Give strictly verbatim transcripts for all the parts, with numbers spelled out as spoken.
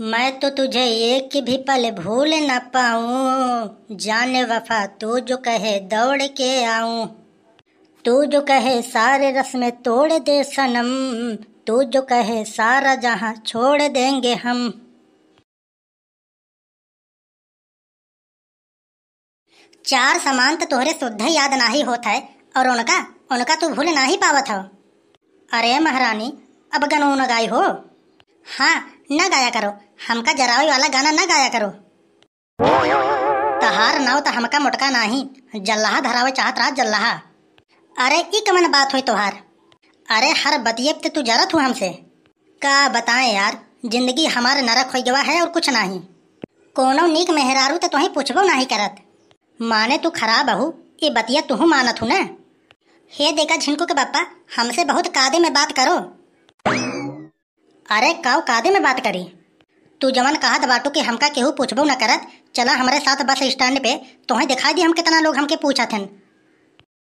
मैं तो तुझे एक भी पल भूल न पाऊं, जाने वफा तू जो कहे दौड़ के आऊं। तू जो कहे सारे रस्में तोड़ दे सनम, तू जो कहे सारा जहां छोड़ देंगे हम। चार समान त तोहरे सुद्ध याद नाही होत है, और उनका, उनका तू भूल नाही पावत हो। अरे महारानी, अब गनो न गाई हो। हाँ, न गाया करो, हमका जरावे वाला गाना न गाया करो। तहार नाव त हमका मोटका नाही, जल्लाहा धरावे चाहत रहा, जल्लाहा। अरे, ई कवन बात होई तोहार? अरे, हर बतिये पे तू जरत हूँ हमसे। का बताएं यार, जिंदगी हमार नरक होई गवा है और कुछ नाही। कोनो नीक मेहरारू त तोहे पूछबो नाही करत। माने तू खराब हू, ई बतिया तुहू मानत हू न? हे देखा झिनकू के बप्पा, हमसे बहुत कादे में बात करो। अरे काऊ कादे में बात करी? तू जवन कहत बाटू कि हमका केहू पूछबो न करत, चला हमरे साथ बस स्टैंड पे, तोहे दिखाई दी हम कितना लोग हमके पूछत हन।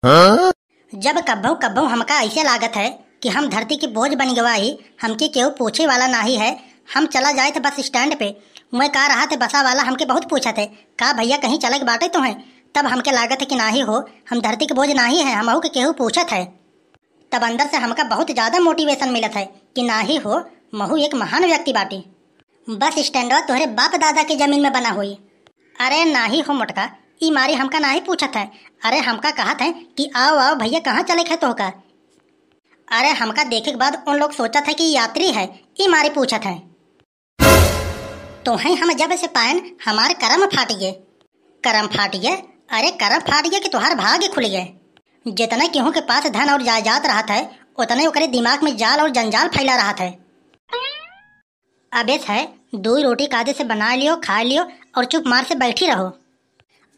हाँ? जब कब्बो कब्बो हमका ऐसे लागत है कि हम धरती के बोझ बन गवा ही, हमके केहू पूछे वाला नाही है, हम चला जाए थे बस स्टैंड पे, मैं का रहा थे बसा वाला हमके बहुत पूछत है, का भैया कहीं चले के बाटे तोहे? तब हमके लागत है कि नाही हो, हम धरती के बोझ नाही है, हमहू के केहू पूछत है। तब अंदर से हमका बहुत ज्यादा मोटिवेशन मिलत है कि नाही हो, महू एक महान व्यक्ति बाटी। बस स्टैंडवा तोहरे बाप दादा के जमीन में बना होई। अरे नाही हो मोटका, ई मारी हमका नाही पूछत है। अरे हमका कहत है कि आओ आओ भैया, कहाँ चले के है तोहका? अरे हमका देखे के बाद उन लोग सोचत है कि यात्री है, ई मारी पूछत है। तोहे हम जब से पायन, हमार करम फाट गए। करम फाट गए? अरे करम फाट गए कि तोहार भाग्य खुल गए। जितने केहू के पास धन और जायदाद रहत है, उतने ओकरे दिमाग में जाल और जंजाल फैला रहत है। अबे है, दो रोटी कायदे से बना लियो, खा लियो और चुप मार से बैठी रहो।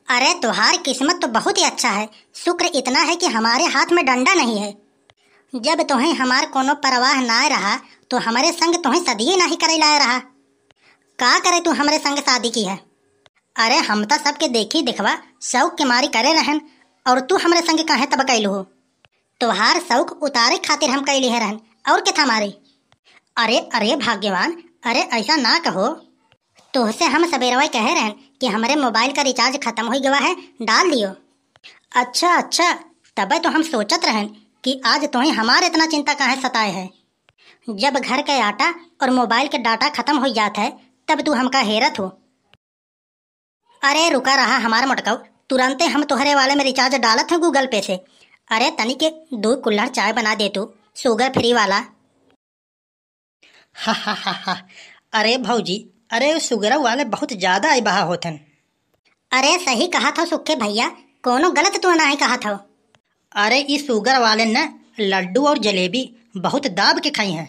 अरे तोहार किस्मत तो बहुत ही अच्छा है, शुक्र इतना है कि हमारे हाथ में डंडा नहीं है। जब तोहे हमार कोनो परवाह ना रहा, तो हमरे संग तोहे सदिये नाही करे लाए रहा। का करे तू हमरे संग शादी की है? अरे हम त सबके देखी दिखवा शौक के मारी करे रहन, और तू हमरे संग काहे तब कैलू हो? तोहार शौक उतारे खातिर हम कैली है रहन, और के था मारी? अरे अरे भाग्यवान, अरे ऐसा ना कहो। तोहसे हम सबेरवा कहे रहन कि हमरे मोबाइल का रिचार्ज खत्म हो गवा है, डाल दियो। अच्छा अच्छा, तबे तो हम सोचत रहन कि आज तोहे हमार इतना चिंता काहे सताए है। जब घर के आटा और मोबाइल के डाटा खत्म हो जात है, तब तू हमका हेरत हो। अरे रुका रहा हमार मोटकऊ, तुरंते हम तोहरे वाले में रिचार्ज डालत हैं गूगल पे से। अरे तनी के दो कुल्हड़ चाय बना दे तू, शुगर फ्री वाला। हा हा हा हा। अरे भौजी, अरे उ शुगर वाले बहुत ज्यादा आई बहा होत हन। अरे सही कहत हो सुखे भैया, कोनो गलत तो नाही कहत हो। अरे ई शुगर वाले न लड्डू और जलेबी बहुत दाब के खाई हैं,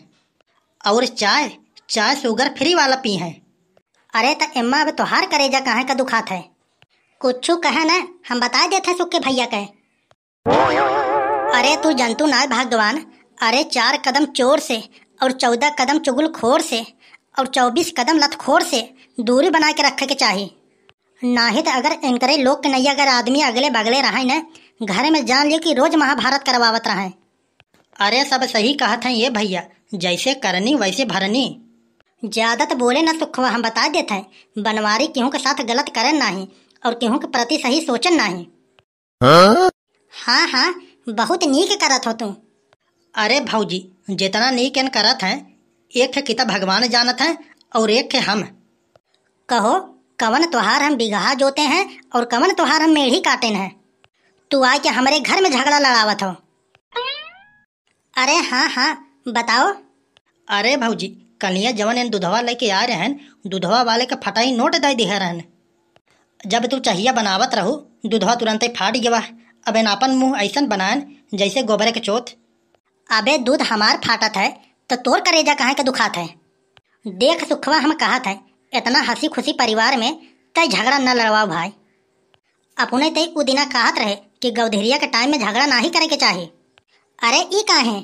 और चाय, चाय शुगर फ्री वाला पी हैं। अरे त एम्मा अब तोहार करेजा काहे का दुखात है? कुछु कहे न, हम बता देत है सुखे भैया के। अरे तू जंतु नाय भगवान, अरे चार कदम चोर से और चौदह कदम चुगलखोर से और चौबीस कदम लतखोर से दूरी बनाए के रखे के चाही। नाहीं त अगर इनकरे लोग के नैया अगर आदमी अगले बगले रहे न, घर में जान लियो कि रोज महाभारत करवावत रहे। अरे सब सही कहत हैं ये भैया, जैसे करनी वैसे भरनी। ज्यादा त बोले न सुखवा, हम बता देत हैं, बनवारी केहू के साथ गलत करन नाही और केहू के प्रति सही सोचन नाही। हाँ? हाँ, हाँ, बहुत नीक करत हो तू। अरे भौजी, जितना नीक एन करत हैं, एक है किता भगवान जानत हैं और एक है हम। कहो, कवन तोहार हम बिगहा जोते हैं और कवन तोहार हम मेढ़ी काटेन हैं? तू आके हमरे घर में झगड़ा लड़ावत हो। अरे हाँ, हाँ, बताओ। अरे भौजी, कलिया जवन एन दुधवा लेके आए रहन, दुधवा वाले के फटाई नोट दे दिहे रहन। जब तू चहिया बनावत रहू, दुधवा तुरंते फाट गवा। अब एन आपन मुंह ऐसन बनाएन जैसे गोबरे के चोत। अबे दूध हमार फाटत है, तो तोर करेजा काहे के दुखात है? देख सुखवा, हम कहत है, इतना हंसी खुशी परिवार में तय झगड़ा न लड़वाओ भाई। अपने तय उ दिना कहत रहे कि गौधेरिया के टाइम में झगड़ा नाही करे के चाही। अरे ई काहे?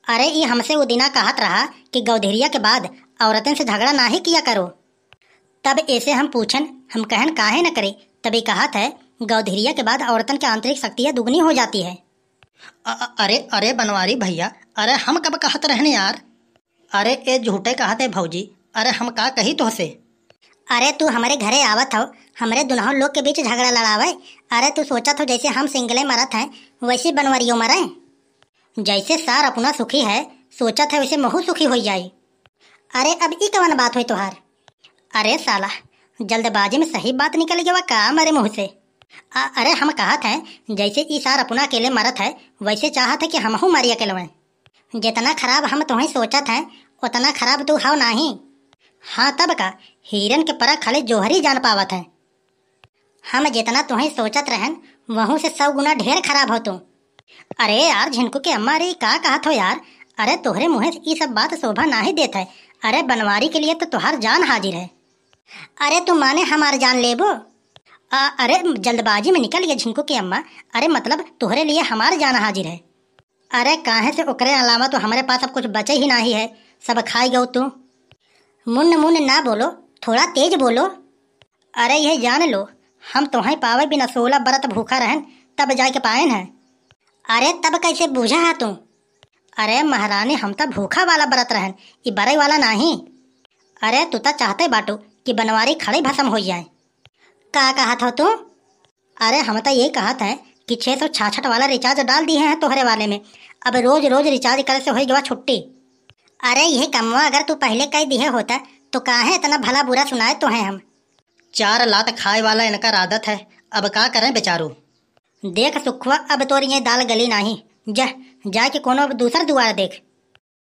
अरे ई हमसे उ दिना कहत रहा कि गौधेरिया के बाद औरतन से झगड़ा नाही किया करो। तब ऐसे हम पूछन, हम कहन काहे न करे, तब ई कहत है, गौधेरिया के बाद औरतन के आंतरिक शक्तियाँ दुगनी हो जाती है। अ-, अ-, अरे, अरे बनवारी भैया, अरे हम कब कहत रहने यार? अरे ए झूठे कहत है भौजी, अरे हम का कही तोहसे? अरे तू हमरे घरे आवत हो, हमरे दुनहु लोग के बीच झगड़ा लड़ावे। अरे तू सोचत हो जैसे हम सिंगले मरत हैं, वैसे बनवरियो मरे। जैसे सार अपना सुखी है, सोचत है वैसे महू सुखी हो जाई। अरे अब ई कवन बात हुई तोहार? अरे साला, जल्दबाजी में सही बात निकल गया का मरे मुँह से? आ, अरे हम कहत हैं, जैसे ई सार अपना अकेले मरत है, वैसे चाहत है कि हमहू मरी अकेलवे। जितना खराब हम तोहई सोचत हैं, उतना खराब तू हव नाही। हाँ तब का, हीरन के परख खाली जोहरी जान पावत है। हम जितना तोहई सोचत रहन, वहू से सौ गुना ढेर खराब हो तू। अरे यार झिनकू के अम्मा, अरे का कहत हो यार? अरे तोहरे मुँहे से ई सब बात शोभा नाही देत है। अरे बनवारी के लिए तो तोहार जान हाजिर है। अरे तू माने हमार जान लेबो? आ, अरे जल्दबाजी में निकल गया झिनकू के अम्मा। अरे मतलब तोहरे लिए हमार जान हाजिर है। अरे काहे से, ओकरे अलावा तो हमरे पास अब कुछ बचे ही नाही है, सब खाई गऊ तू। मुन्न मुन्न ना बोलो, थोड़ा तेज बोलो। अरे यह जान लो, हम तोहई पावे बिना सोलह बरत भूखा रहन, तब जाके पाएन है। अरे तब कैसे बूझा है तू? अरे महारानी, हम त भूखा वाला बरत रहन, ई बरई वाला नाही। अरे तू त चाहते बाटू कि बनवारी खड़े भसम हो जाए। का कहत हो तू? अरे हम त ये कहत है कि छः सौ छाछठ वाला रिचार्ज डाल दिए हैं तोहरे वाले में, अब रोज रोज रिचार्ज करे से हो गवा छुट्टी। अरे यह कमवा अगर तू पहले कह दिए होता तो काहे इतना भला बुरा सुनाए तो हैं हम। चार लात खाए वाला इनकर आदत है, अब का करें बेचारू। देख सुखवा, अब तोर ये दाल गली नाही, जा, जाके कोनो दूसर दुआर देख।